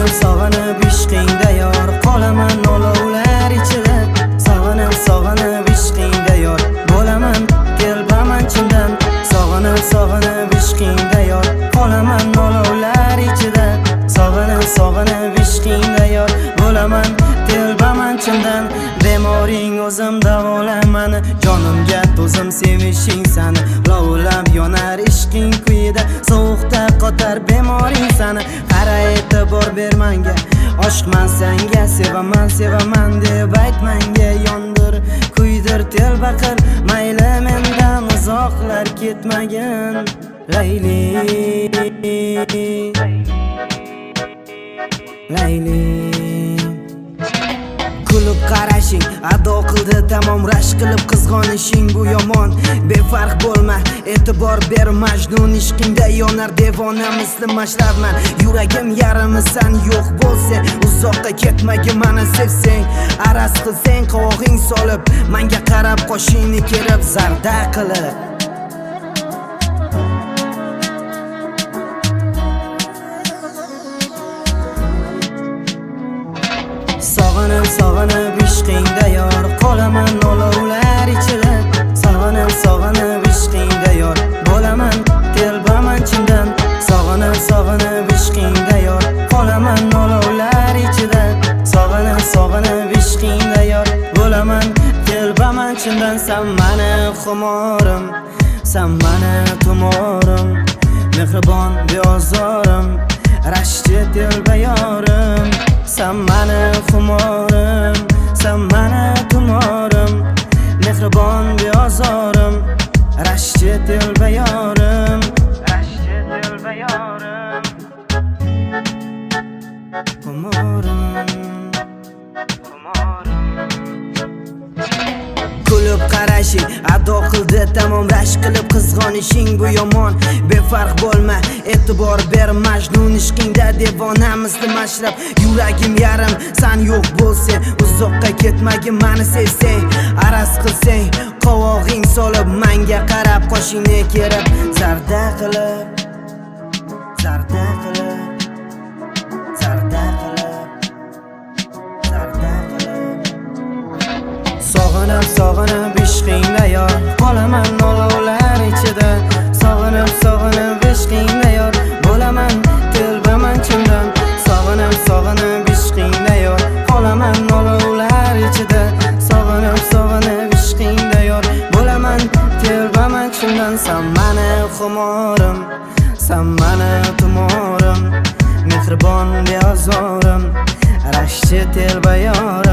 Sog'inib sog'inib ishqingda yor, qolaman olovlar ichida. Sog'inib sog'inib ishqingda yor, bo'laman telbaman chindan. Sog'inib sog'inib ishqingda yor, qolaman olovlar ichida. Sog'inib sog'inib ishqingda yor, bo'laman telbaman chindan. Bemoring o'zim davolamani, jonimga to'zim sevishing sani. Lovulab yonar ishqing kuyida, sovuqda qotar bemoring sani. Qara e'tibor ber manga, oshiqman senga, sevaman sevaman deb ayt manga. Yondir, kuydir, telba qil, mayli mendan uzoqlar ketmagin. Layli, Layli. Kulib qarashing ado qildi tamom, rashk qilib qizg'onishing bu yomon. Befarq bo'lma, e'tibor ber Majnun ishqingda yonar devona misli mashrabman. Yuragim yarimi san yo'q bo'lsa, uzoqqa ketmagin mani sevsang. Araz qilsang qovog'ing solib, manga qarab qoshingni kerib zarda qilib. Sog'inib sog'inib ishqingda yor, qolaman olovlar ichida. Sog'inib sog'inib ishqingda yor, bo'laman telbaman chindan. Sog'inib sog'inib ishqingda yor, qolaman olovlar ichida. Sog'inib sog'inib ishqingda yor, bo'laman telbaman chindan. San mani xumorim, san mani tumorim, mehribon beozorim, rashkchi telba yorim. San mani xumorim, san mani tumorim, mehribon beozorim, rashkchi telba yorim. Rashkchi telba yorim, xumorim, xumorim. Kulib qarashing ado qildi tamom, rashk qilib qizg'onishing bu yomon. Befarq bo'lma, e'tibor ber Majnun ishqingda devona misli mashrab. Yuragim yarim san yo'q bo'lsa, uzoqqa ketmagin mani sevsang. Araz qilsang qovog'ing solib, manga qarab qoshingni kerib zarda qilib, zarda qilib, zarda qilib, zarda qilib. Sog'inib sog'inib ishqingda yor, qolaman olovlar ichida. Sog'inib sog'inib ishqingda yor, bo'laman telbaman chindan. Sog'inib sog'inib ishqingda yor, qolaman olovlar ichida. Sog'inib sog'inib ishqingda yor, bo'laman telbaman chindan. San mani xumorim, san mani tumorim, mehribon beozorim, rashkchi telba yorim.